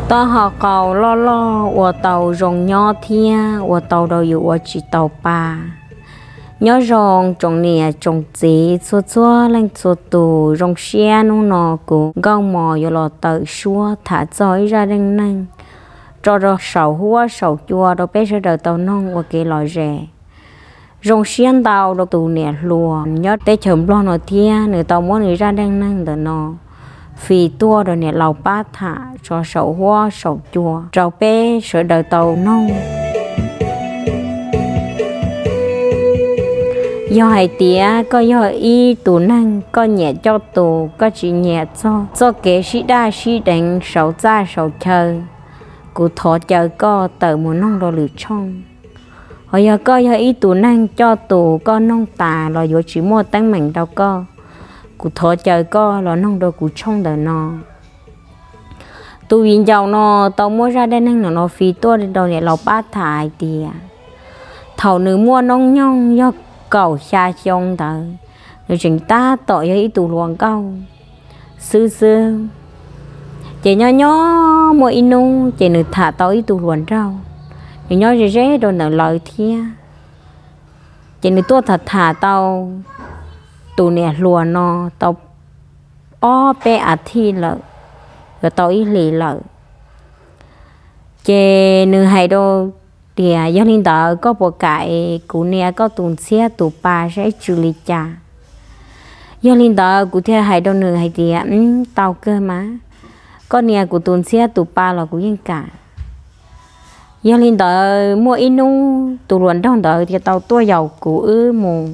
Taub hau qau loj loj ua tau zoo nyob thiab ua tau rau yus ua tsis tau pa. Nyob zoo tsoom niam tsoom txiv txhua txhua leej txhua tus, zoo siab hnub no kuv Nkauj Mos yuav los tawm suab tham txog ib zaj neej neeg tso rau saum huab saum cua rau peb sawv daws tau noog ua kev lom zem. Zoo siab ntau rau tus niam hluas nyob teb chaws Nplog no thiab nws tau muab nws zaj neej neeg ntawm no fij tuaj rau niam laus pab tham tso saum huab saum cua rau peb sawv daws tau noog. Yog hais tias koj yog ib tus neeg koj nyiam coj tus, koj tsis nyiam txog txoj kev sib daj sib deev saum txaj saum chaw, kuv thov caw koj tawm mus noog rau lwm tshooj. Ho yog koj yog ib tus neeg coj tus, koj noog tas los yuav tsis muaj teeb meem rau koj, kuv thov caw koj los noog rau kuv tshooj ntawm no. Tus viv ncaus no tau muab zaj dab neeg no fij tuaj rau niam laus pab tham hais tias thaum nws muaj noob nyoog yog kaum xya xyoo ntawd, nws tseem tab tom yog ib tug hluas nkauj xwb xwb. Ces nyob nyob muaj ib hnub ces nws tham tau ib tug hluas nraug, nws nyob ze ze rau ntawm lawv thiab. Ces nws tuaj tham tham tau tus niam hluas no tau ob peb a thiv lawm, yuav tau ib hlis lawm. Ces nws hais rau tias, yog li ntawd koj puas kam es kuv nias koj tus ntxhiab tus pa saib tsw li cas? Yog li ntawd kuv thiaj hais rau nws hais tias, tau kawg mas, koj nias kuv tus ntxhiab tus pa los kuv yeej kam. Yog li ntawd muaj ib hnub tus hluas nraug ntawd thiaj tau tuaj yaum kuv wb mus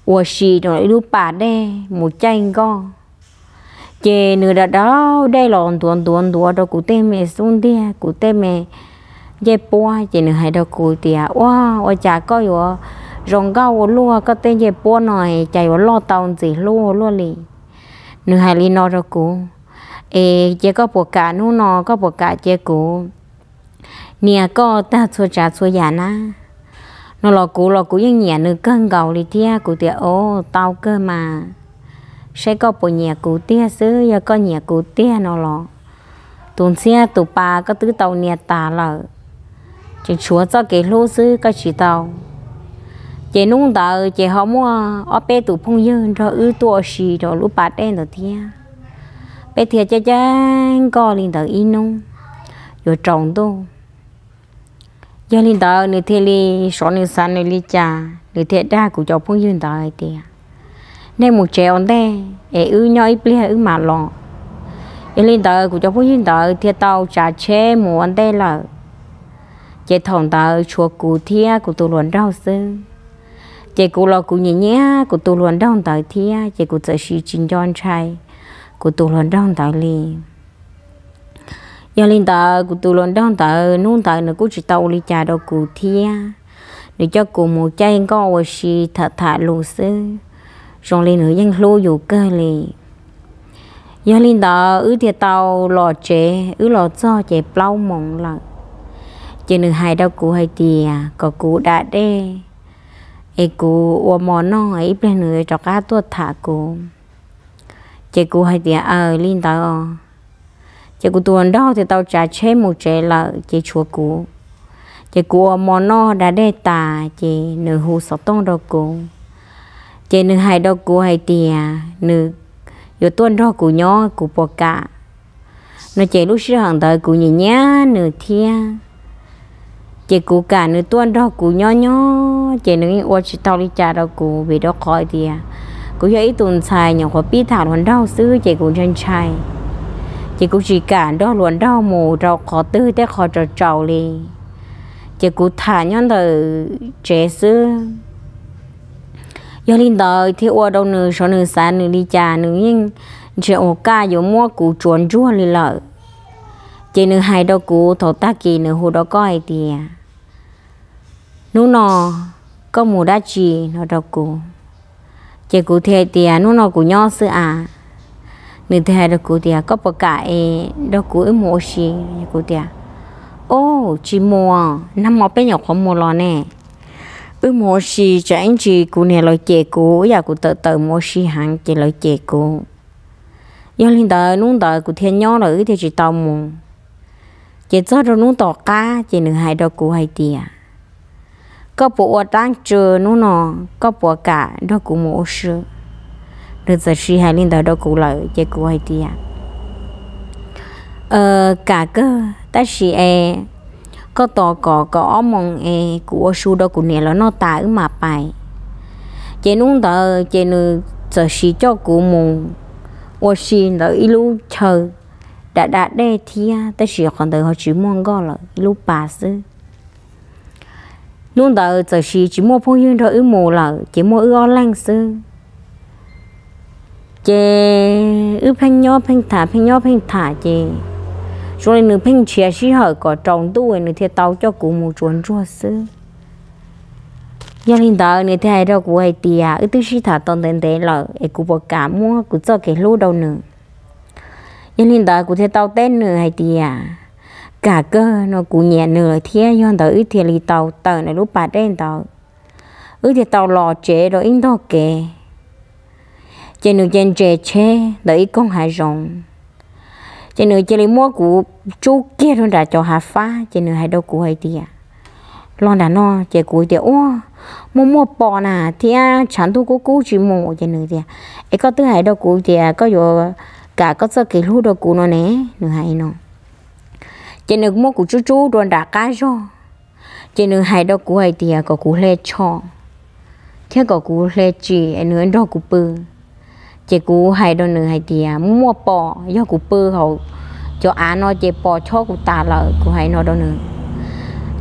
ua si rau ib lub pas dej mus caij nkoj. Ces nws da dau dej los ntuav ntuav ntuav rau kuv tej me xub ntiag kuv tej me ncej puab, ces nws hais rau kuv tias, ua, ua cas koj yuav zoo nkauj ua luaj, koj tej ncej puab no cas yuav loj tau ntxim hlub ua luaj li. Nws hais li no rau kuv, es cia koj puas kam hnub no, koj puas kam cia kuv nias koj tag txhua tsav txhua yam na? No los kuv los kuv yeej nyiam nws kawg nkaus li thiab, kuv tias, o, tau kawg mas, saib koj puas nyiam kuv tiag xwb, yog koj nyiam kuv tiag no los. Tus ntxhiab tus pa koj twb tau nias tas lawm, tseem tshuav txoj kev hlub xwb koj tsis tau. Ces hnub ntawd ces ho muaj ob peb tus phooj ywg nrog wb tuaj ua si rau lub pas dej ntawd thiab. Peb thiaj caij caij nkoj li ntawd ib hnub yuav tsaus ntuj. Yog li ntawd nws thiaj li sov nws xav nws li cas, nws thiaj dag kuv cov phooj ywg ntawd hais tias, nej mus tsev ua ntej es wb nyob ib pliag wb mam los. Yog li ntawd kuv cov phooj ywg ntawd thiaj tau tsav tsheb mus ua ntej lawm. Ces thaum ntawd tshuav kuv thiab kuv tus hluas nraug xwb. Ces kuv los kuv nyiam nyiam kuv tus hluas nraug ntawd thiab, ces kuv txawm sis tsis nco ntshai kuv tus hluas nraug ntawd li. Yog li ntawd kuv tus hluas nraug ntawd hnub ntawd nws kuj tsis tau ua li cas rau kuv thiab. Nws coj kuv mus caij nkoj ua si tham tham lus xwb, zoo li nws yeej hlub yus kawg li. Yog li ntawd wb thiaj tau los tsev, wb los txog ces plaub moos lawm. Ces nws hais rau kuv hais tias kom kuv da dej es kuv ua mov noj, ib pliag nws rov qab tuaj tham kuv. Ces kuv hais tias, aws, li ntawd os. Ces kuv tus hluas nraug thiaj tau tsav tsheb mus tsev lawm, ces tshuav kuv. Ces kuv ua mov noj da dej tas ces nws hu xov tooj rau kuv. Ces nws hais rau kuv hais tias nws yuav tuaj nrog kuv nyob, kuv puas kam no. Ces lub sij hawm ntawd kuv nyiam nyiam nws thiab, ces kuv kam nws tuaj nrog kuv nyob nyob, ces nws yeej ua tsis tau li cas rau kuv vim rau qhov tias kuv yog ib tus ntxhais nyuam qhuav pib tham hluas nraug xwb ces kuv ntshai ntshai, ces kuv tsis kam nrog hluas nraug mus rau qhov twg tej qhov tsaus tsaus li, ces kuv tham nyob ntawm tsev xwb. Yog li ntawd thiaj ua rau nws sov nws xav nws li cas, nws yeej ntshe ua kaj yuav muab kuv tsuav ntsuag li lawm. Ces nws hais rau kuv thaum tag kis nws hu rau koj hais tias, hnub no koj mus dab tsi no rau kuv. Ces kuv thiaj hais tias hnub no kuv nyob xwb a. Nws thiaj hais rau kuv tias koj puas kam es nrog kuv wb mus ua si? Kuv tias, o, tsis mus, nag hmo peb nyuam qhuav mus los ne. Wb mus ua si tsam ib ntsis kuv niam lawv cem kuv, ib yam kuv tawm tawm mus ua si heev ces lawv cem kuv. Yog li ntawd hnub ntawd kuv thiaj nyob lawm wb thiaj tsis tau mus. Ces txog rau hnub tom qab ces nws hais rau kuv hais tias, koj puas ua dab tsi hnub no, koj puas kam nrog kuv mus ua si? Nws txawm sis hais li ntawd rau kuv lawm ces kuv hais tias, kam kawg tab sis es koj tos kom kaum ob moos es kuv ua su rau kuv niam lawv noj tas wb mam pais. Ces hnub ntawd ces nws txawm sis coj kuv mus ua si ntawm ib lub chaw da da dej thiab, tab sis qhov ntawd ho tsis muaj nkoj lawm, ib lub pas xwb. Hnub ntawd txawm sis tsis muaj phooj ywg nrog wb mus lawm ces muaj wb ob leeg xwb. Ces wb pheej nyob pheej tham, pheej nyob pheej tham ces zoo li nws pheej nrhiav sij hawm kom rau ntuj nws thiaj tau coj kuv mus tsuas ntsuag xwb. Yog li ntawd nws thiaj hais rau kuv hais tias wb twb sib tham tau ntev ntev lawm es kuv puas kam muab kuv txoj kev hlub rau nws. Yog li ntawd kuv thiaj tau teb nws hais tias, kam kawg no, kuv nyiam nws lawm thiab. Yog ntawd wb thiaj li tau tawm ntawm lub pas dej ntawd, wb thiaj tau los tsev rau ib ntog kev. Ces nws cia ntses tsheb ntawm ib koog hav zoov, ces nws cia li muab kuv tsub kiag rau nram cov hav fab ces nws hais rau kuv hais tias, los nram no. Ces kuv tias, ua, muaj muaj pos na thiab tshav ntuj kub kub tsis mus. Ces nws tias, es koj twb hais rau kuv tias koj yuav kam koj txoj kev hlub rau kuv no ne, nws hais no. Ces nws muab kuv tsub tsub rau nram qab zog, ces nws hais rau kuv hais tias kom kuv hle tsho thiab kom kuv hle tsim es nws nrog kuv pw. Ces kuv hais rau nws hais tias, muaj muaj pos, yog kuv pw hauv cov av no ces pos chob kuv tas lawm, kuv hais no rau nws.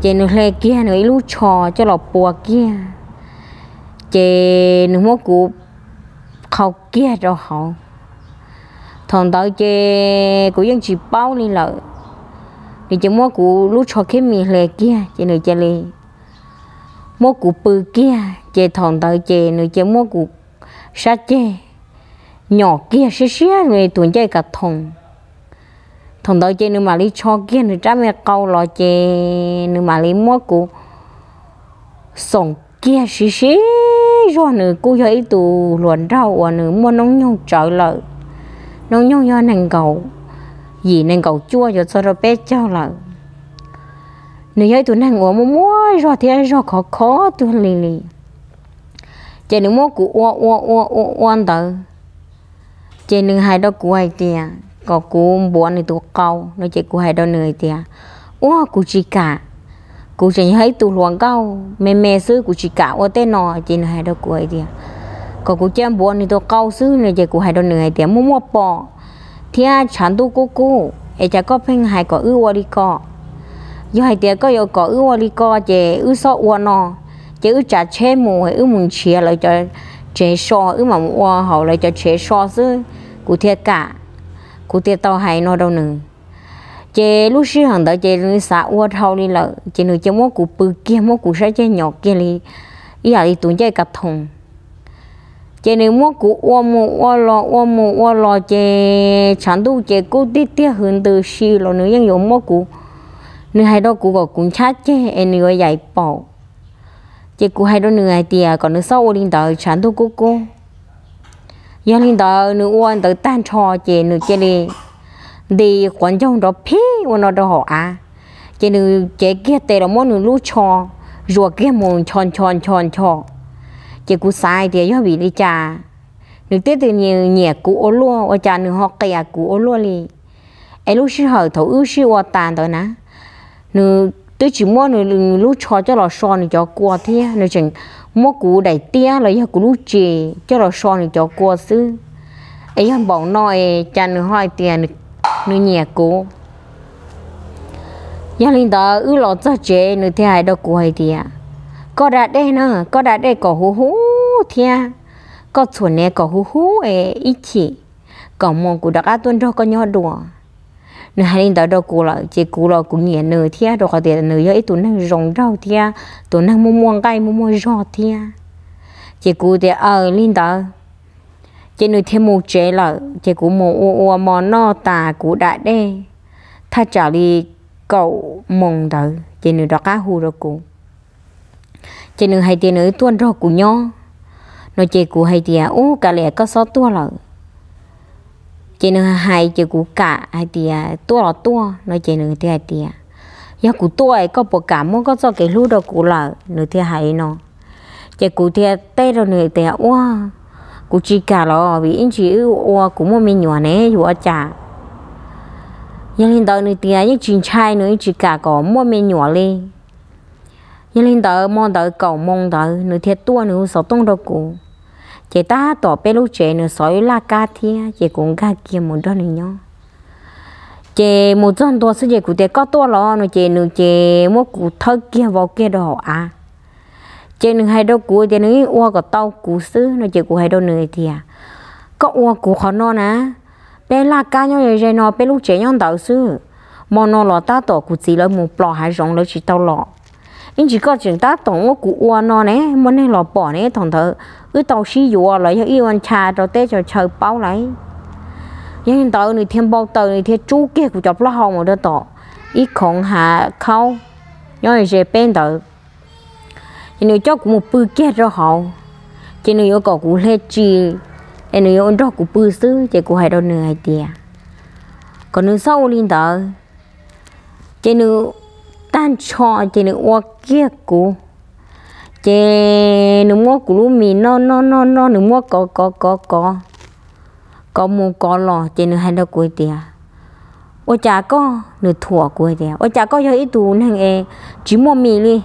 Ces nws hle kiag nws ib lub tsho coj los pua kiag, ces nws muab kuv qhau kiag rau hauv. Thaum ntawd ces kuv yeej tsis paub li lawm, nws cia muab kuv lub tsho khiab mis hle kiag ces nws cia li muab kuv pw kiag. Ces thaum ntawd ces nws cia muab kuv sab ceg nyom kiag siab siab li tus ncej kas thoos. Thaum ntawd ces nws mam li tsho kiag nws rab me qau los ces nws mam li muab kuv xoom kiag siab siab zog. Nws kuj yog ib tus hluas nraug uas nws muaj noob nyoog tsawv lawm, noob nyoog yog nees nkaum yim nees nkaum cuaj yuav txog rau peb caug lawm. Nws yog ib tug neeg uas muaj muaj zog thiab zog khov kho tuag li li. Ces nws muab kuv ua ua ua ua ua ntawd, ces nws hais rau kuv hais tias kom kuv npuav nws tus qau no ces kuv hais rau nws hais tias, ua, kuv tsis kam, kuv tseem yog ib tug hluas nkauj me me xwb, kuv tsis kam ua tej no. Ces nws hais rau kuv hais tias kom kuv cia npuav nws tus qau xwb no ces kuv hais rau nws hais tias, muaj muaj pos thiab tshav ntuj kub kub es cas koj pheej hais kom wb ua li ko? Yog hais tias koj yuav kom wb ua li ko ces wb txhob ua no, ces wb tsav tsheb mus, wb mus nrhiav lawv cov tsev so, wb mam mus ua hauv lawv cov tsev so xwb, kuv thiaj kam. Kuv thiaj tau hais no rau nws. Ces lub sij hawm ntawd ces nws xav ua dhau li lawm ces nws cia muab kuv pw kiag, muab kuv sab ceg nyom kiag li ib yam li tus ncej kas thoos. Ces nws muab kuv ua mus ua los ua mus ua los ces tshav ntuj ces kub tiag tiag, hws ntws si los nws yeej yuav muab kuv, nws hais rau kuv kom kuv nchab ceg es nws yuav yaim paum. Ces kuv hais rau nws hais tias kom nws txhob ua li ntawd, tshav ntuj kub kub. Yog li ntawd nws ua ntawd tag nrho ces nws cia li nti quav ncaug nrov phib ua no rau hauv av. Ces nws cev kiag tes los muab nws lub tsho zuas kiag mus ncho ncho ncho ncho. Ces kuv xav hais tias yog vim li cas nws twb tias nws nyiam kuv ua luaj, ua cas nws ho qias kuv ua luaj li. Es lub sij hawm thaum wb sib ua tas ntawd na, nws twb tsis muab nws lub tsho coj los so nws cov kua thiab, nws tseem muab kuv daim tiab los yog kuv lub tsev coj los so nws cov kua xwb. Es yog npaum no es cas nws ho hais tias nws nyiam kuv. Yog li ntawd wb los txog tsev nws thiaj hais rau kuv hais tias, koj da dej na, koj da dej kom huv huv thiab koj txhuam hniav kom huv huv es ib chim kom mus kuv rov qab tuaj nrog koj nyob dua. Nws hais li ntawd rau kuv lawm ces kuv los kuv nyiam nws thiab, rau qhov tias nws yog ib tug neeg zoo nraug thiab tus neeg muaj muaj nqaij muaj muaj zog thiab. Ces kuv tias aws li ntawd, ces nws thiaj mus tsev lawm. Ces kuv mus ua ua mov noj tas kuv da dej thaj tsam li kaum moos ntawd ces nws rov qab hu rau kuv. Ces nws hais tias nws tuaj nrog kuv nyob no ces kuv hais tias ub, kav liam, koj txhob tuaj lawm. Ces nws hais ces kuv kam hais tias tuaj los tuaj no ces nws thiaj hais tias yog kuv tuaj es koj puas kam muab koj txoj kev hlub rau kuv lawm? Nws thiaj hais li no. Ces kuv thiaj teb rau nws tias, ua, kuv tsis kam los vim ib ntsis wb ua kuv muaj me nyuam ne yuav ua cas. Yog li ntawd nws tias yeej tsis ntshai, nws yeej tsis kam kom muaj me nyuam li. Yog li ntawd hmo ntawd kaum moo ntawd nws thiaj tuaj nws hu xov tooj rau kuv. Ces tab tom peb lub tsev nws xov ib laj kab thiab, ces kuv nkag kiag mus nrog nws nyob. Ces mus txog ntua xwb ces kuv tias, koj tuaj los no, ces nws ces muab kuv thawb kiag vau kiag rau hauv av. Ces nws hais rau kuv tias nws yeej ua kom tau kuv xwb no, ces kuv hais rau nws tias, koj ua kuv qhov no na, peb laj kab nyob ze no, peb lub tsev nyob ntawd xwb. Hmo no los tab tom kuv txiv lawv mus plos hav zoov lawv tsis tau los. Ib ntsis koj tseem tab tom muab kuv ua no ne, muaj neeg los pom ne, thaum ntawd wb tau sib yuav los yog ib ua ncha rau teb rau chaw paub lawm. Yog li ntawd nws thiaj npau taws, nws thiaj tsub kiag kuv cov plaub hau mus rau tom ib khoov hav khaub nyob ze peb ntawd. Ces nws coj kuv mus pw kiag rau hauv, ces nws yuav kom kuv hle tsis, es nws yuav nrog kuv pw xwb. Ces kuv hais rau nws hais tias kom nws txhob ua li ntawd. Ces nws tag nrho ces nws ua kiag kuv, ces nws muab kuv lub mis noj noj noj noj, nws muab kov kov kov kov, kov mus kov los, ces nws hais rau kuv tias, ua cas koj, nws thuam kuv tias, ua cas koj yog ib tug neeg es tsis muaj mis li,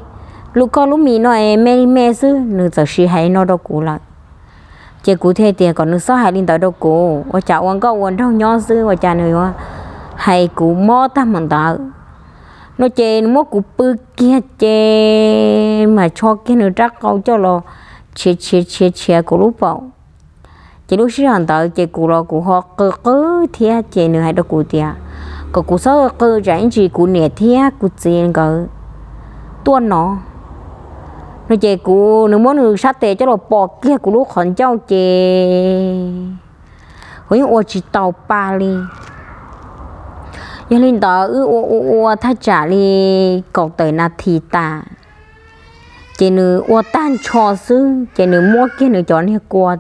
lub koj lub mis no es me li me xwb. Nws txawm sis hais no rau kuv lawm. Ces kuv thiaj tias kom nws txhob hais li ntawd rau kuv, ua cas ua nkauj ua nraug nyob xwb, ua cas nws yuav hais kuv mob tag mus ntawd no. Ces nws muab kuv pw kiag, ces mas tsho kiag nws rab qau coj los tshiav tshiav tshiav tshiav kuv lub paum. Ces lub sij hawm ntawd ces kuv los kuv ho qw qw thiab, ces nws hais rau kuv tias kom kuv txhob qw, tsam ib ntsis kuv niam thiab kuv txiv nkawd tuaj no no. Ces kuv, nws muab nws sab tes coj los pom kiag kuv lub qhov ncauj, ces kuv yeej ua tsis tau pa li. Yog li ntawd wb ua ua ua thaj tsam li kaum tawm nas this tas, ces nws ua tag nrho xwb, ces nws muab kiag nws cov niag kua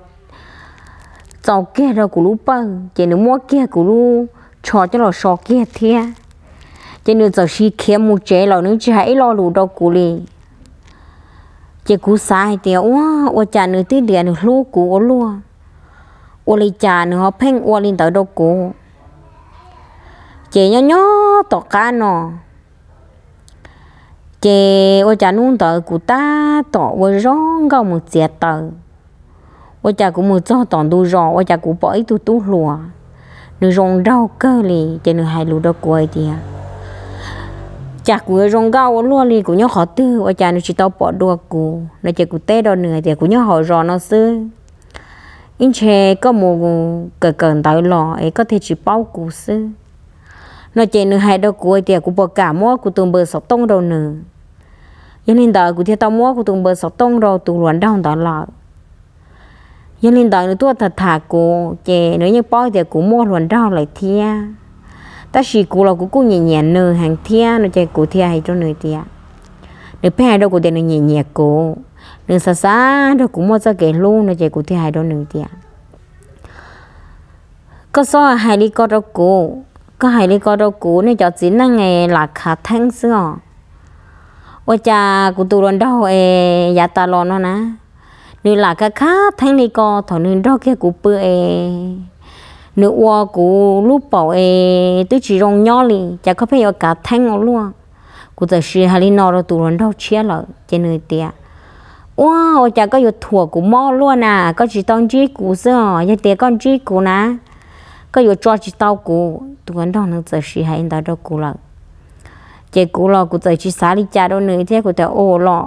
txaus kiag rau kuv lub pawg, ces nws muab kiag kuv lub tsho coj los so kiag thiab. Ces nws txawm sis khiav mus tsev lawm, nws tsis hais ib lo lus rau kuv li. Ces kuv xav hais tias, ua, ua cas nws twb tias nws hlub kuv ua luaj, ua li cas nws ho pheej ua li ntawd rau kuv? Ces nyob nyob tom qab no, ces ua cas hnub ntawd kuv tab tom ua zoo nkauj mus txiav taws, ua cas kuv mus txog tom ntug zos, ua cas kuv pom ib tug tub hluas, nws zoo nraug kawg li, ces nws hais lus rau kuv hais tias, cas kuv yuav zoo nkauj ua luaj li, kuv nyob qhov twg, ua cas nws tsis tau pom dua kuv no. Ces kuv teb rau nws hais tias, kuv nyob hauv zos no xwb, ib ntshe koj mus kawm kawm ntawv los es koj thiaj tsis paub kuv xwb no. Ces nws hais rau kuv hais tias kuv puas kam muab kuv tus npawb xov tooj rau nws. Yog li ntawd kuv thiaj tau muab kuv tus npawb xov tooj rau tus hluas nraug ntawd lawm. Yog li ntawd nws tuaj tham tham kuv, ces nws yeej paub tias kuv muaj hluas nraug lawm thiab, tab sis kuv los kuv kuj nyiam nyiam nws heev thiab no. Ces kuv thiaj hais rau nws tias, nws pheej hais rau kuv tias nws nyiam nyiam kuv, nws xav xav nrog kuv muaj txoj kev hlub no. Ces kuv thiaj hais rau nws tias, koj txhob hais li ko rau kuv, koj hais li ko rau kuv nej cov txiv neej es lam khav theeb xwb os. Ua cas kuv tus hluas nraug es yav tas los no na, nws lam khav khav theeb li ko, thaum nws nrog kiag kuv pw es nws ua kuv lub paum es twb tsis zoo nyob li, cas koj pheej yuav khav theeb ua luaj? Kuv txawm sis hais li no rau tus hluas nraug tshiab lawm, ces nws tias, ua, ua cas koj yuav thuam kuv mob luaj na, koj tsis tau ntsib kuv xwb os, yog tias koj ntsib kuv na, koj yuav tso tsis tau kuv. Tus hluas nraug nws txawm sis hais li ntawd rau kuv lawm. Ces kuv los kuv txawm tsis xav li cas rau nws thiab, kuv tias, ua los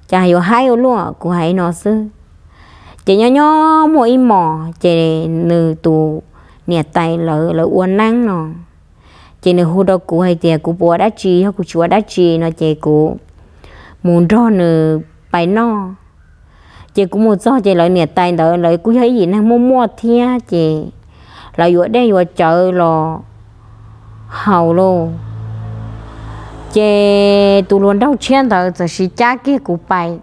cas yuav haib ua luaj, kuv hais li no xwb. Ces nyob nyob muaj ib hmos ces nws tus niam tais lawv, lawv ua neeb no, ces nws hu rau kuv hais tias kuv puas ua dab tsi, yog kuv tsis ua dab tsi no ces kuv mus nrog nws pais noj. Ces kuv mus txog ces lawv niam tais ntawd lawv kuj yog ib yim neeg muaj muaj thiab, ces lawv yuav dej yuav cawv los haus lauj. Ces tus hluas nraug tshiab ntawd txawm sis cab kiag kuv pais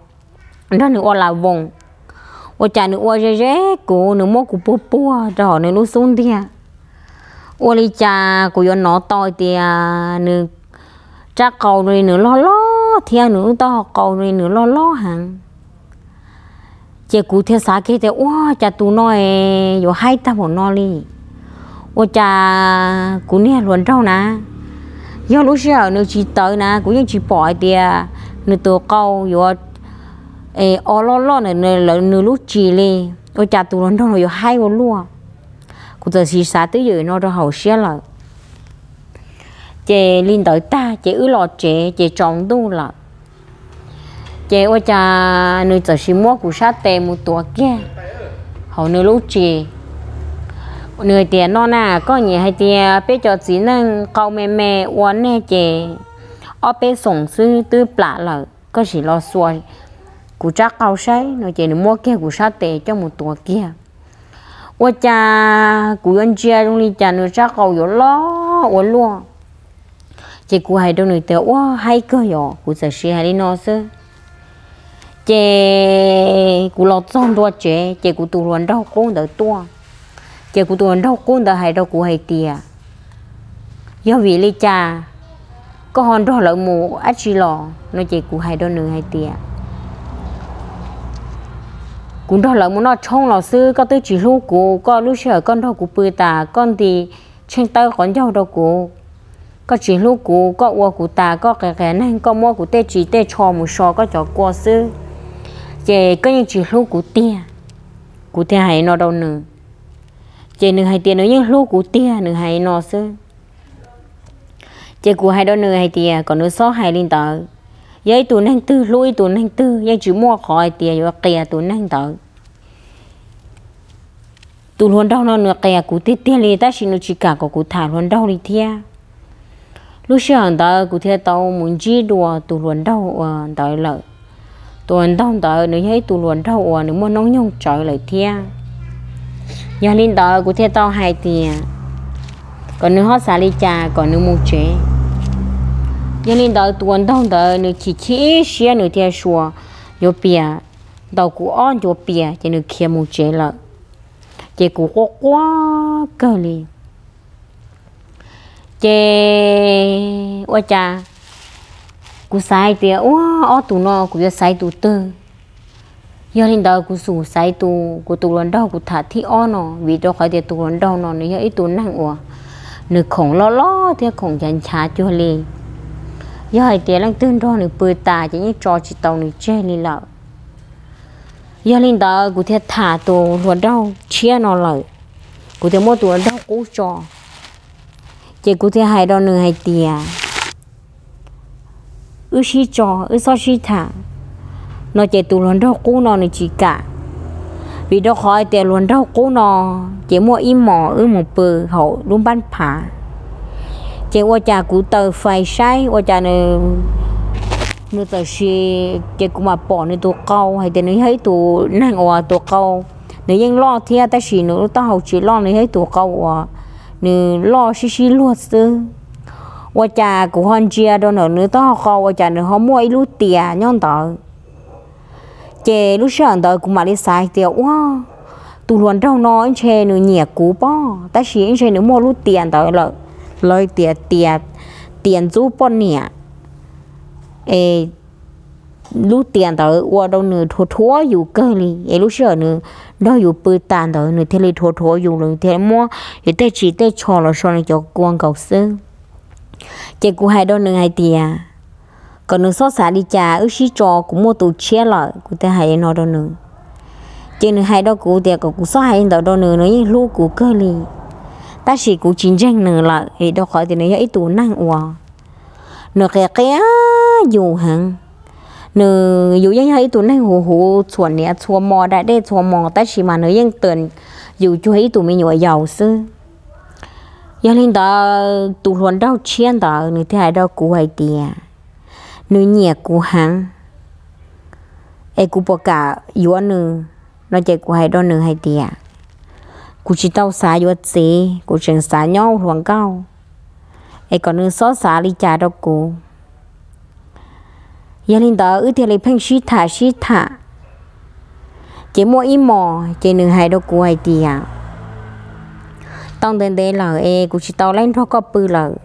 nrog nws ua las voos. Ua cas nws ua ze ze kuv, nws muab kuv puag puag rau hauv nws lub xub ntiag. Ua li cas kuv yuav nov tau tias nws tsab qau li nws loj loj thiab nws lub taub hau qau li nws loj loj heev. Ces kuv thiaj xav kiag tias ua cas tus no es yuav haib tag npaum no li. Ua cas kuv niag hluas nraug na, yog lub sij hawm nws tsis tawv na kuv yeej tsis pom hais tias nws tus qau yuav o loj loj ntawm nws lub tsis li. Ua cas tus hluas nraug no yuav haib ua luaj. Kuv txawm sim xav twb ywm no rau hauv siab lawm. Ces li ntawd tag ces wb los tsev ces tsaus ntuj lawm. Ces ua cas nws txawm sim muab kuv sab tes mus tuav kiag hauv nws lub tsis. Nws hais tias no na, koj nyiam hais tias peb cov txiv neej qau me me ua nej ces ob peb xoom xwb twb plam lawm, koj sim los xuas kuv tsab qau saib no. Ces nws muab kiag kuv sab tes coj mus tuav kiag. Ua cas kuv yuav ntsia zoo li cas nws tsab qau yuav loj ua luaj. Ces kuv hais rau nws tias ua haib kawg yom, kuv txawm sim hais li no xwb. Ces kuv los txog ntua tsev ces kuv tus hluas nraug qub ntawd tuaj. Ces kuv tus hluas nraug qub ntawd hais rau kuv hais tias yog vim li cas koj ho nrog lawv mus dab tsi los no. Ces kuv hais rau nws hais tias kuv nrog lawv mus noj tshoob los xwb, koj twb tsis hlub kuv, koj lub sij hawm koj nrog kuv pw tas koj nti tsheej tawb qhov ncauj rau kuv. Koj tsis hlub kuv, koj ua kuv tas, koj qias qias neeg, koj muab kuv tej ris tej tsho mus so koj cov kua xwb, ces koj yeej tsis hlub kuv tiag. Kuv thiaj hais no rau nws. Ces nws hais tias nws yeej hlub kuv tiag, nws hais no xwb. Ces kuv hais rau nws hais tias kom nws txhob hais li ntawd. Yog ib tug neeg twg hlub ib tug neeg twg yeej tsis muaj qhov hais tias yuav qias tus neeg ntawd. Tus hluas nraug no nws qias kuv tiag tiag li tab sis nws tsis kam kom kuv tham hluas nraug li thiab. Lub sij hawm ntawd kuv thiaj tau mus ntsib dua tus hluas nraug uas ntawd lawm. Tus hluas nraug ntawd nws yog ib tug hluas nraug uas nws muaj hnub nyoog tsawv lawm thiab. Yog li ntawd kuv thiaj tau hais tias kom nws ho xav li cas kom nws mus tsev. Yog li ntawd tus hluas nraug ntawd nws chim chim siab nws thiaj suas yuav pias, ntaus kuv ob ncuav pias ces nws khiav mus tsev lawm. Ces kuv quaj quaj kawg li. Ces ua cas kuv xav hais tias ua ob tug no kuv yuav xaiv tus twg. Yog li ntawd kuv xum xaiv tus kuv tus hluas nraug kuv tham thib ob no vim rau qhov tias tus hluas nraug no nws yog ib tug neeg uas nws khoom loj loj thiab khoom nchav nchav cuag li. Yog hais tias leej twg nrog nws pw tas ces yeej tso tsis tau nws tseg li lawm. Yog li ntawd kuv thiaj tham tus hluas nraug tshiab no lawm. Kuv thiaj muab tus hluas nraug qub tso. Ces kuv thiaj hais rau nws hais tias wb sib tso, wb txhob sib tham no. Ces tus hluas nraug qub no nws tsis kam, vim rau qhov hais tias hluas nraug qub no ces muaj ib hmos wb mus pw hauv lub npab phav. Ces ua cas kuv taws fais saib ua cas nws, nws txawm sim, ces kuv mam pom nws tus qau hais tias nws yog ib tus neeg uas tus qau nws yeej loj thiab tab sis nws lub taub hau tsis loj, nws yog ib tus qau uas nws loj sib sib luag xwb. Ua cas kuv ho ntsia rau ntawm nws taub hau qau ua cas nws ho muaj ib lub tias nyob ntawd. Ces lub sij hawm ntawd kuv mam li xav hais tias ua tus hluas nraug no ntshe nws nyiam kuv pob tab sis ntshe nws muaj lub tias ntawd lawm. Lawv tias tias, tias ntxub poj niam es lub tias ntawd ua rau nws rhuav rhuav yus kawg li es lub sij hawm nws nrog yus pw tas ntawd nws thiaj li rhuav rhuav yus, nws thiaj muab yus tej ris tej tsho los so nws cov kua nkaus xwb. Ces kuv hais rau nws hais tias kom nws txhob xav li cas, wb sib tso, kuv muaj tus tshiab lawm, kuv thiaj hais li no rau nws. Ces nws hais rau kuv tias kom kuv txhob hais li ntawd rau nws, nws yeej hlub kuv kawg li. Tab sis kuv tsis ntseeg nws lawm vim rau qhov tias nws yog ib tus neeg uas nws qias qias yus heev. Nws, yus yeej yog ib tug neeg huv huv txhua niam txhua mo da dej txhua mo tab sis mas nws yeej tws yus cuag ib tug me nyuam yaus xwb. Yog li ntawd tus hluas nraug tshiab ntawd nws thiaj hais rau kuv hais tias nws nyiam kuv heev es kuv puas kam yuav nws no. Ces kuv hais rau nws hais tias kuv tsis tau xav yuav txiv, kuv tseem xav nyob hluas nkauj, es kom nws txhob xav li cas rau kuv. Yog li ntawd wb thiaj li pheej sib tham sib tham. Ces muaj ib hmos ces nws hais rau kuv hais tias tau ntev ntev lawm es kuv tsis tau laib nrog koj pw lawm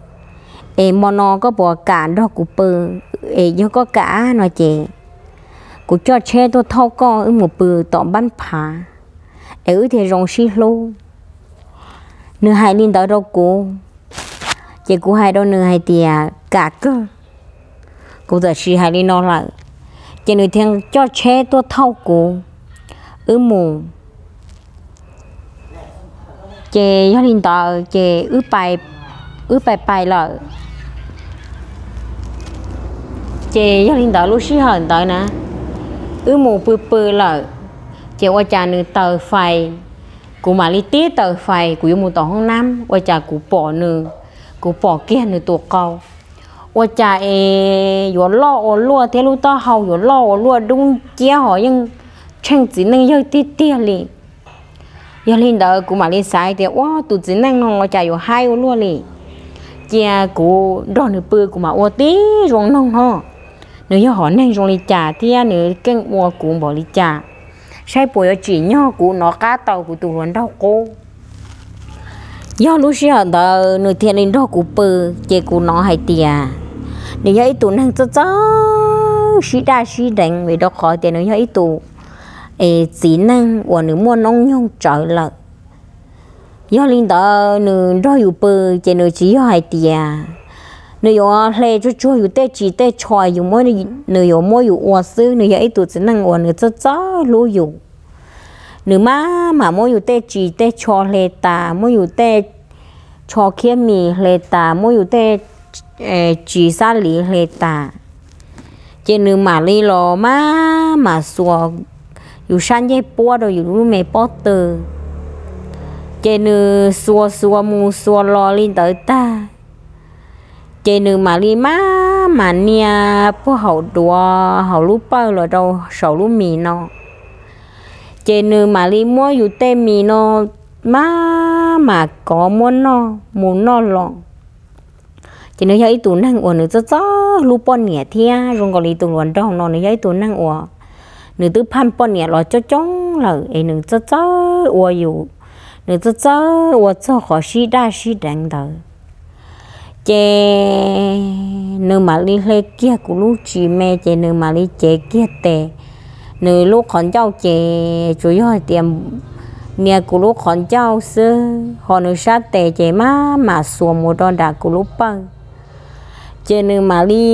Es mo no koj puas kam nrog kuv pw? Es yog koj kam no ces kuv coj tsheb tuaj thauj koj wb mus pw tom npab phav, es wb thiaj zoo sib hlub. Nws hais li ntawd rau kuv, ces kuv hais rau nws hais tias kam kawg, kuv txawm sis hais li no lawm. Ces nws thiaj coj tsheb tuaj thauj kuv wb mus. Ces yog li ntawd ces wb pais lawm. Ces yog li ntawd lub sij hawm ntawd na, wb mus pw pw lawm, ces ua cas nws taws fais, kuv mam li tib taws fais kuv yuav mus tom hoob nab, ua cas kuv pom nws, kuv pom kiag nws tus qau, ua cas es yuav loj ua luaj thiab lub taub hau yuav loj ua luaj dub nciab ho yeej tsheej txiv neej yawg tiag tiag li. Yog li ntawd kuv mam li xav tias ua tus txiv neej no ua cas yuav haib ua luaj li. Cia kuv nrog nws pw kuv mam ua tib zoo noog ho nws yog hom neeg zoo li cas thiab nws keej ua kuv npaum li cas, saib puas yuav tsim nyog kuv nov qab tau kuv tus hluas nraug qub. Yog lub sij hawm ntawd nws thiaj li nrog kuv pw, ces kuv nov hais tias nws yog ib tus neeg txawj txawj sib daj sib deev vim rau qhov tias nws yog ib tus es txiv neej uas nws muaj noob nyoog tsawv lawm. Yog li ntawd nws nrog yus pw, ces nws tsis yog hais tias nws yuav hle tsuag tsuag yus tej ris tej tsho, nws yuav muab yus ua xwb. Nws yog ib tus txiv neej uas nws txawj txawj hlub yus. Nws maj mam muab yus tej ris tej tsho hle tas, muab yus tej tsho khiab mis hle tas, muab yus tej ris xab liv hle tas, ces nws mam li los maj mam xuas yus sab ncej puab rau yus lub me pob tw. Ces nws xuas xuas mus xuas los li ntawd tag, ces nws mam li maj mam nias puag hauv duav hauv lub pawg los rau saum lub mis no. Ces nws mam li muab yus tej mis no maj mam kov muab noj mus noj los. Ces nws yog ib tus neeg uas nws txawj txawj hlub poj niam thiab zoo nkaus li tus hluas nraug no nws yog ib tus neeg uas nws twb phaj poj niam los coob coob lawm es nws txawj txawj ua yus, nws txawj txawj ua txog qhov sib daj sib deev ntawd. Ces nws mam li hle kiag kuv lub tsis me ces nws mam li cev kiag tes. Nws lub qhov ncauj ces tsuas yog hais tias nias kuv lub qhov ncauj xwb, ho nws sab tes ces maj mam xuas mus rau nram kuv lub pawg. Ces nws mam li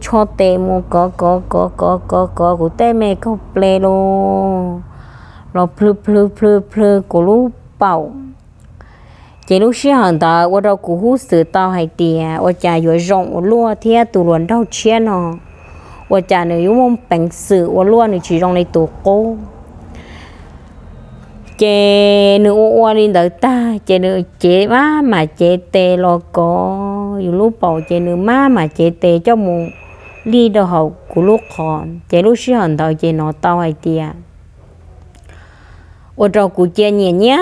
tsho tes mus kov kov kov kov kov kov kuv tej me kaug ple los, los plhw plhw plhw plhw kuv lub paum. Ces lub sij hawm ntawd ua rau kuv hub xwm tau hais tias ua cas yuav zoo ua luaj thiab tus hluas nraug tshiab no, ua cas nws yuav muaj peev xwm ua luaj nws tsis zoo li tus qub. Ces nws ua ua li ntawd tag ces nws cev maj mam cev tes los kov yus lub paum ces nws maj mam cev tes coj mus lij rau hauv kuv lub qhov. Ces lub sij hawm ntawd ces hnov tau hais tias ua rau kuv cia nyiam nyiam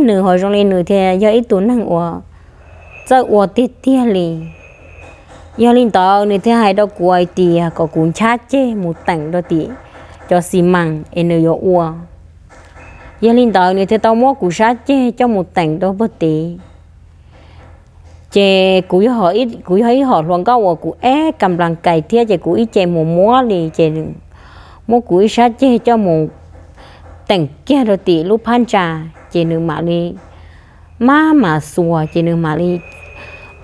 nws ho zoo li nws thiaj yog ib tus neeg uas txawj ua tiag tiag li. Yog li ntawd nws thiaj hais rau kuv hais tias kom kuv nchab ceg mus teem rau tim cov xi mas es nws yuav ua. Yog li ntawd nws thiaj tau muab kuv sab ceg coj mus teem rau puag tid. Ces kuv yog ib hom hluas nkauj uas kuv eb kam nplas kais thiab ces kuv ib ce mus muab li ces muab kuv ib sab ceg coj mus teem kiag rau tim lub phab ntsa, ces nws mam li maj mam xuas ces nws mam li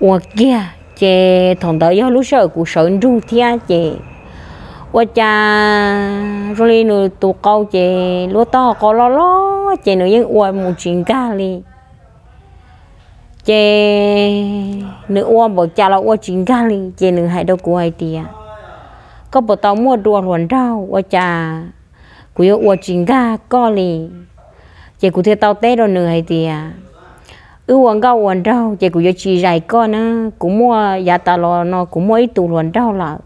ua kiag. Ces thaum ntawd yog lub sij hawm kuv sawv nrug thiab ces ua cas zoo li nws tus qau ces lub taub hau qau loj loj ces nws yeej ua mus tsis nkag li. Ces nws ua npaum cas los ua tsis nkag li ces nws hais rau kuv hais tias, koj puas tau muaj dua hluas nraug ua cas kuv yuav ua tsis nkag koj li? Ces kuv thiaj tau teb rau nws hais tias, wb ua nkauj ua nraug ces kuv yuav tsis zais koj na, kuv muaj yav tas los no kuv muaj ib tus hluas nraug lawm,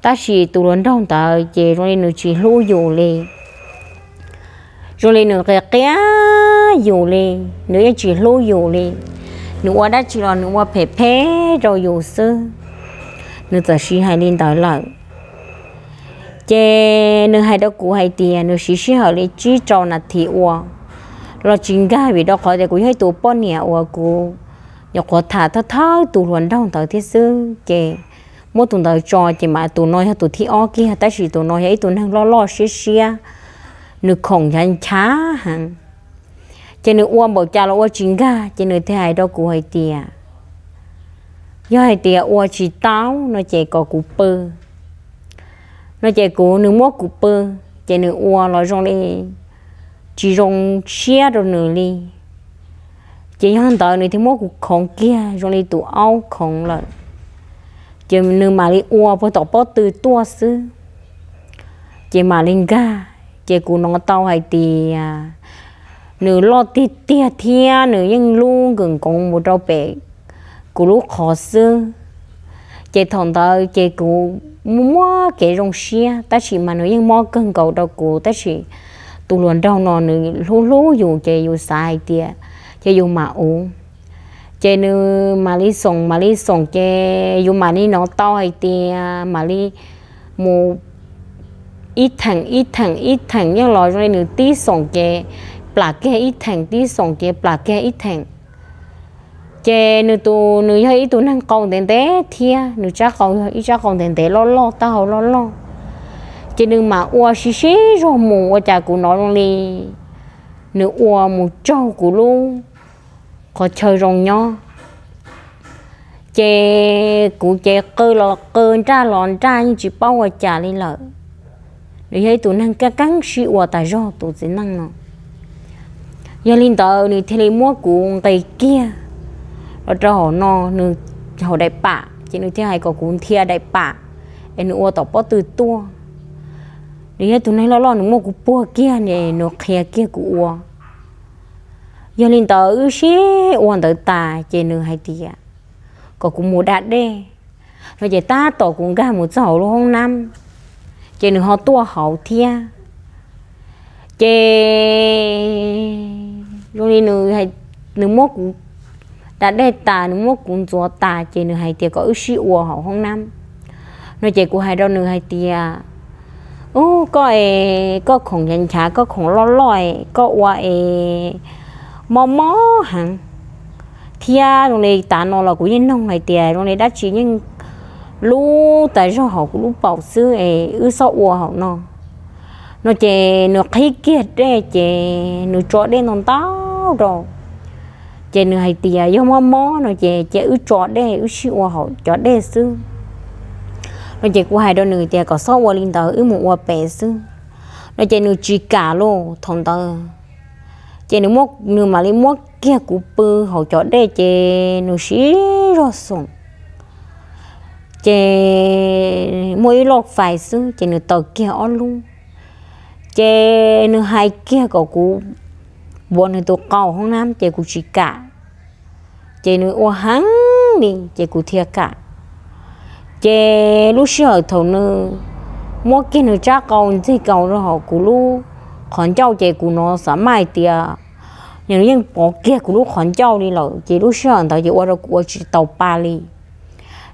tab sis tus hluas nraug ntawd ces zoo li nws tsis hlub yus li. Zoo li nws qia qia yus li, nws yeej tsis hlub yus li. Nws ua dab tsi los nws ua phem phem rau yus xwb. Nws txawm sib hais li ntawd lawm. Ces nws hais rau kuv hais tias nws siv sij hawm li tsib rau nas this ua los tsis nkag vim rau qhov tias kuv yog ib tus poj niam uas kuv nyuam qhuav tham thawj thawj tus hluas nraug ntawd thiab xwb ces muab tus ntawd tso ces mas tus no yog tus thib ob kiag, tab sis tus no yog ib tug neeg loj loj siab siab, nws khoom nchav nchav heev. Ces nws ua npaum cas los ua tsis nkag ces nws thiaj hais rau kuv hais tias, yog hais tias ua tsis tau no ces kom kuv pw. No ces kuv, nws muab kuv pw, ces nws ua los zoo li tsis zoo siab rau nws li. Ces yog ntawd nws thiaj muab kuv khoov kiag zoo li tus aub khoov lawm. Ces nws mam li ua puag tom pob tw tuaj xwb, ces mam li nkag. Ces kuv hnov tau hais tias nws loj tiag tiag thiab nws yeej lub nkawm nkoov mus rau pem kuv lub qhov xwb. Ces thaum ntawd ces kuv muaj muaj kev zoo siab, tab sis mas nws yeej mob kawg nkaus rau kuv, tab sis tus hluas nraug no nws hlub hlub yus ces yus xav hais tias ces yus mam uv. Ces nws mam li xoom mam li xoom ces yus mam li hnov tau hais tias mam li mus ib theem ib theem ib theem, yeej los zoo li nws tib xoom ces plam kiag ib theem, tib xoom ces plam kiag ib theem. Ces nws tus, nws yog ib tug neeg qau ntev ntev thiab nws tsab qau yog ib tsab qau ntev ntev loj loj, taub hau loj loj. Ces nws mam ua sib sib zog mus ua cas kuv hnov zoo li nws ua mus tsaug kuv lub qhov chaw zoo nyob. Ces kuv ces qw los qw, nraj los nraj, yeej tsis paub ua cas li lawm. Nws yog ib tug neeg keeb keeb sib ua tas zog tus txiv neej no. Yog li ntawd nws thiaj li muab kuv nqis kiag los rau hauv no, nws hauv daim pam, ces nws thiaj hais kom kuv nthia daim pam es nws ua tom pob tw tuaj. Nws yog ib tug neeg loj loj, nws muab kuv puag kiag, nws qhia kiag kuv ua. Yog li ntawd wb sib ua ntawd tas ces nws hais tias kom kuv mus da dej no ces tab tom kuv nkag mus txog hauv lub hoob nab, ces nws ho tuaj hauv thiab. Ces zoo li nws, nws muab kuv da dej tas, nws muab kuv ntxuav tas ces nws hais tias kom wb sib ua hauv hoob nab no ces kuv hais rau nws hais tias, ub, koj es koj khoom nchav nchav, koj khoom loj loj es koj ua es mob mob heev thiab zoo li tav no los kuv yeej noog hais tias zoo li dab tsi yeej lub tas zog hauv kuv lub paum xwb es wb txhob ua hauv no. No ces nws qhib kiag dej ces nws tso dej ntau ntau rau. Ces nws hais tias yog mob mob no ces cia wb tso dej, wb sib ua hauv cov dej xwb no ces kuv hais rau nws tias kom txhob ua li ntawd, wb mus ua pem xwb no ces nws tsis kam lauj. Thaum ntawd ces nws, nws mam li muab kiag kuv pw hauv cov dej ces nws sib zog xoom. Ces muaj ib loj fais xwb ces nws taws kiag ob lub. Ces nws hais kiag kom kuv npuav nws tus qau hoob nab ces kuv tsis kam. Ces nws ua heev li ces kuv thiaj kam. Ces lub sij hawm thaum nws muab kiag nws tsab qau ntxig kaus rau hauv kuv lub qhov ncauj ces kuv hnov xav maj hais tias nws yeej pov kiag kuv lub qhov ncauj li lawm. Ces lub sij hawm ntawd ces ua rau kuv ua tsis tau pa li.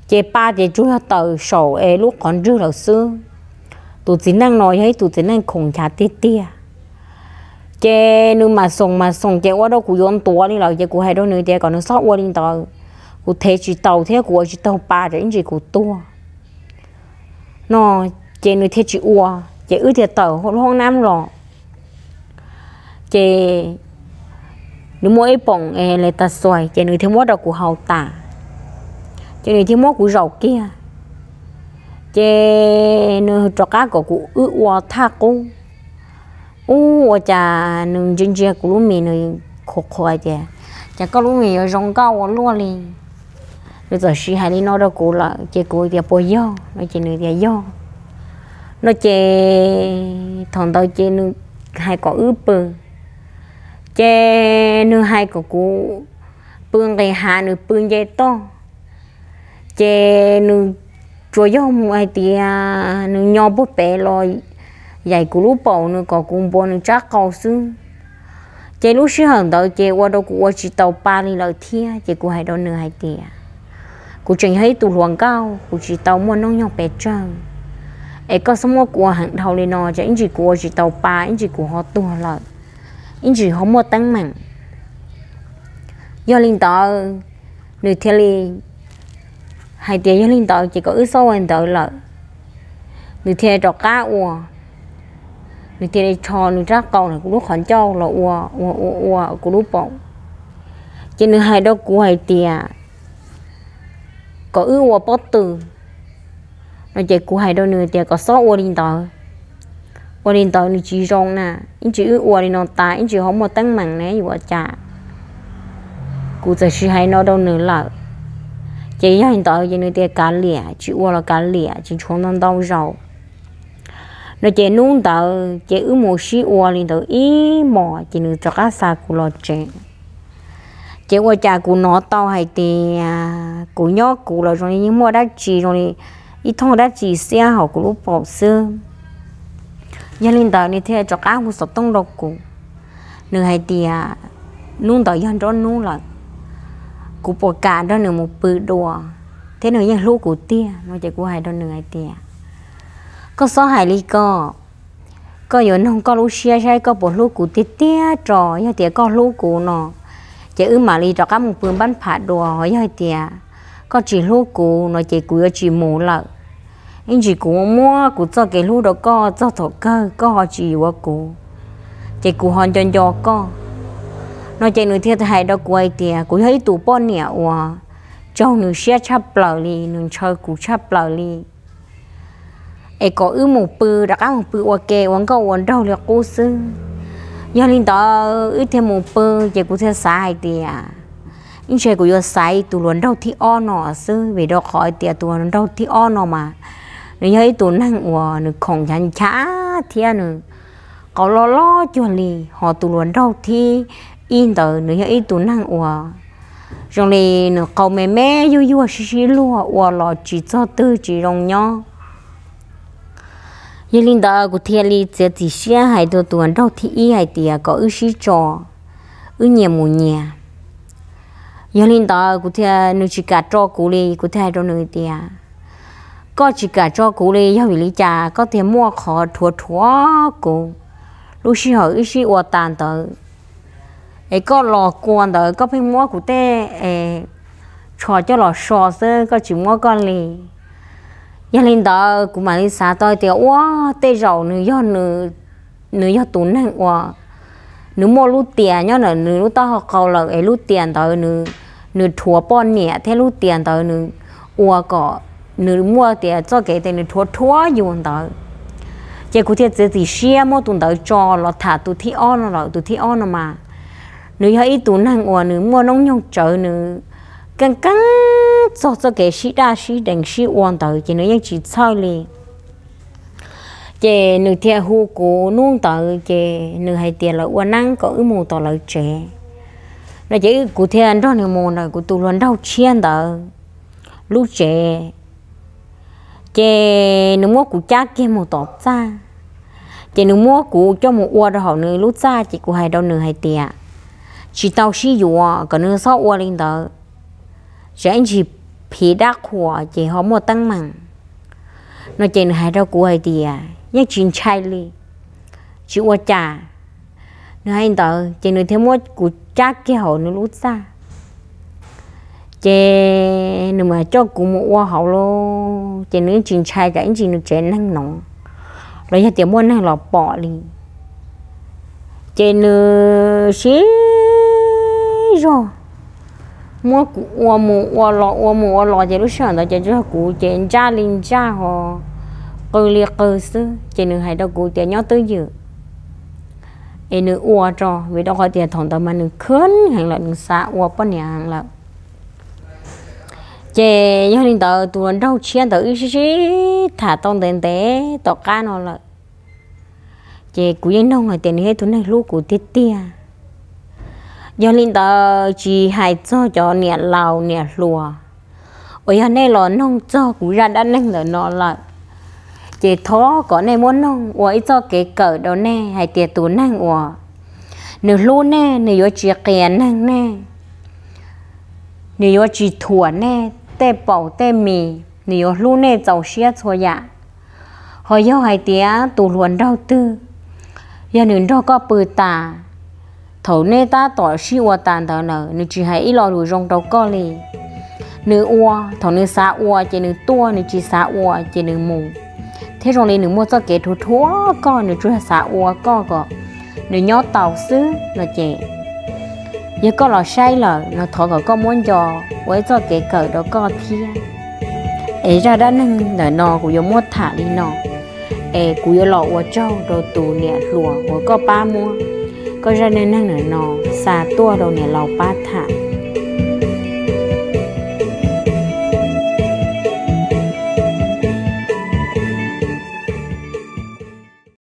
Ces pa ces tsuas yog tawm saum es lub qhov ntswg lawm xwb. Tus txiv neej no yog ib tus txiv neej khoom nchav tiag tiag. Ces nws mam xoom mam xoom ces ua rau kuv yuav ntuav li lawm ces kuv hais rau nws tias kom nws txhob ua li ntawd, kuv thev tsis taus thiab kuv ua tsis taus pa ces ib ntsis kuv tuag no. Ces nws thiaj tsis ua, ces wb thiaj tawm hauv lub hoob nab los. Ces nws muaj ib poom es le tas xuais ces nws thiaj muab rau kuv haus tas, ces nws thiaj muab kuv zaum kiag. Ces nws rov qab kom kuv wb ua thaj qub. Ub, ua cas nws ntsia ntsia kuv lub mis, nws qhuas qhuas tias, cas koj lub mis yuav zoo nkauj ua luaj li. Nws txawm siv hais li no rau kuv lawm ces kuv tias puas yog no ces nws tias yog no ces thaum ntawd ces nws hais kom wb pw. Ces nws hais kom kuv pw nqis hav, nws pw nce toj. Ces nws tsuas yog mus hais tias nws nyo puag pem los yaim kuv lub paum, nws kom kuv npuav nws tsab qau xwb. Ces lub sij hawm ntawd ces ua rau kuv ua tsis tau pa li lawm thiab ces kuv hais rau nws hais tias, kuv tseem yog ib tug hluas nkauj, kuv tsis tau muaj hnub nyoog pes tsawg, es koj txhob muab kuv ua heev dhau li no ces ib ntsis kuv ua tsis tau pa, ib ntsis kuv ho tuag lawm, ib ntsis ho muaj teeb meem. Yog li ntawd Nws thiaj li hais tias yog li ntawd ces kom wb txhob ua li ntawd lawm. Nws thiaj rov qab ua, nws thiaj li rho nws rab qau ntawm kuv lub qhov ncauj los ua ua ua ua kuv lub paum. Ces nws hais rau kuv hais tias kom wb ua pob tw no ces kuv hais rau nws tias kom txhob ua li ntawd. Ua li ntawd nws tsis zoo na, ib tsam wb ua li no tas ib tsam ho muaj teeb meem ne yuav cas. Kuv txawm sis hais no rau nws lawm. Ces yog li ntawd ces nws tias kav liam, tsis ua los kav liam, tsis tshuav ntau ntau zaus no ces hnub ntawd ces wb mus sib ua li ntawd ib hmos ces nws rov qab xa kuv los tsev. Ces ua cas kuv hnov tau hais tias kuv nyob kuv los zoo li yeej muaj dab tsi zoo li ib thooj dab tsi xiab hauv kuv lub paum xwb. Yog li ntawd nws thiaj rov qab hu xov tooj rau kuv. Nws hais tias hnub ntawd yog nruab hnub lawm, kuv puas kam nrog nws mus pw dua thiab nws yeej hlub kuv tiag no ces kuv hais rau nws hais tias koj txhob hais li ko, koj yuav noog koj lub siab saib koj puas hlub kuv tiag tiag tso. Yog tias koj hlub kuv no ces wb mam li rov qab mus pw npab pham dua, yog hais tias koj tsis hlub kuv no ces kuv yuav tsis mus lawm. Ib tsam kuv muab kuv txoj kev hlub rau koj txog thaum kawg koj ho tsis yuav kuv, ces kuv ho nco nco koj no ces nws thiaj hais rau kuv hais tias kuv yog ib tus poj niam uas raug nws siab tshaj plaws li, nws ntshaw kuv tshaj plaws li, es kom wb mus pw rov qab mus pw ua ke ua nkauj ua nraug li qub xwb. Yog li ntawd wb thiaj mus pw ces kuv thiaj xav hais tias ib tsam kuv yuav xaiv tus hluas nraug thib ob no xwb vim rau qhov tias tus hluas nraug thib ob no mas nws yog ib tus neeg uas nws khoom nchav nchav thiab nws qau loj loj cuag li, ho tus hluas nraug thib ib ntawd nws yog ib tus neeg uas zoo li nws qau me me yuag yuag sib sib luag ua los tsis txog twg tsis zoo nyob. Yog li ntawd kuv thiaj li txiav txim siab hais rau tus hluas nraug thib ib hais tias kom wb sib tso, wb nyias mus nyias. Yog li ntawd kuv thiaj, nws tsis kam tso kuv li, kuv thiaj hais rau nws tias koj tsis kam tso kuv li yog vim li cas koj thiaj muaj qhov rhuav rhuav kuv lub sij hawm wb sib ua tas ntawd, es koj los kua ntawd koj pheej muab kuv tej tsho coj los so xwb koj tsis muab koj li. Yog li ntawd kuv mam li xav tau tias ua tej zaum nws yog, nws yog tus neeg uas nws muaj lub tias nyob ntawm nws lub taub hau qau lawm es lub tias ntawd nws rhuav poj niam thiab lub tias ntawd nws ua kom nws muaj tias txoj kev tias nws rhuav rhuav yus ntawd. Ces kuv thiaj txiav txim siab muab tus ntawd tso los tham tus thib ob no lawm. Tus thib ob no mas nws yog ib tus neeg uas nws muaj hnub nyoog tsawv, nws keeb keeb txog txoj kev sib daj sib deev sib ua ntawd ces nws yeej tsis txhawj li. Ces nws thiaj hu kuv hnub ntawd ces nws hais tias lawv ua neeb kom wb mus tom lawv tsev no ces kuv thiaj nrog nws mus ntawm kuv tus hluas nraug tshiab ntawd lub tsev. Ces nws muab kuv cab kiag mus tom txaj, ces nws muab kuv coj mus ua rau hauv nws lub txaj ces kuv hais rau nws hais tias tsis tau sib yuav, kom nws txhob ua li ntawd, tsam ib ntsis phiv dab qhuas ces ho muaj teeb meem no ces nws hais rau kuv hais tias yeej tsis ntshai li, tsis ua cas. Nws hais li ntawd ces nws thiaj muab kuv cab kiag hauv nws lub txaj, ces nws mam coj kuv mus ua hauv lawm ces nws yeej tsis ntshai tsam ib ntsis nws tsev neeg no los yog tias muaj neeg los pom li. Ces nws sib zog muab kuv ua mus ua los ua mus ua los ces lub sij hawm ntawd ces tsuas yog kuv ces ntsaj li ntsaj ho qw li qw xwb ces nws hais rau kuv tias nyob twj ywm es nws ua tso, vim rau qhov tias thaum ntawd mas nws khwb heev lawm, nws xav ua poj niam heev lawm. Ces yog li ntawd tus hluas nraug tshiab ntawd wb sib sib tham tau ntev ntev tom qab no lawm, ces kuv yeej noog hais tias nws yog ib tug neeg hlub kuv tiag tiag. Yog li ntawd tsis hais txog cov niam laus niam hluas uas yog nej los noog txog kuv zaj dab neeg ntawm no lawm, ces thov kom nej muab noog ua ib txoj kev kawm rau nej hais tias tus neeg uas nws hlub nej, nws yuav tsis qias neeg nej, nws yuav tsis thuam nej tej paum tej mis, nws yuav hlub nej txaus siab txhua yam. Ho yog hais tias tus hluas nraug twg, yog nws nrog koj pw tas, thaum nej tab tom sib ua tas ntawd lawm nws tsis hais ib lo lus zoo rau koj li, Nws ua, thaum nws xav ua ces nws tuaj, nws tsis xav ua ces nws mus. Thiab zoo li nws muaj txoj kev dhuav dhuav koj, nws tsuas xav ua koj kom nws nyob tau xwb no ces, yog koj los saib lawm no thov kom koj muab nco ua ib txoj kev kawm rau koj thiab. Es zaj dab neeg ntawm no kuv yuav muab tham li no, es kuv yuav los ua tsaug rau tus niam hluas uas koj pab muab koj zaj neej neeg ntawm no xa tuaj rau niam laus pab tham.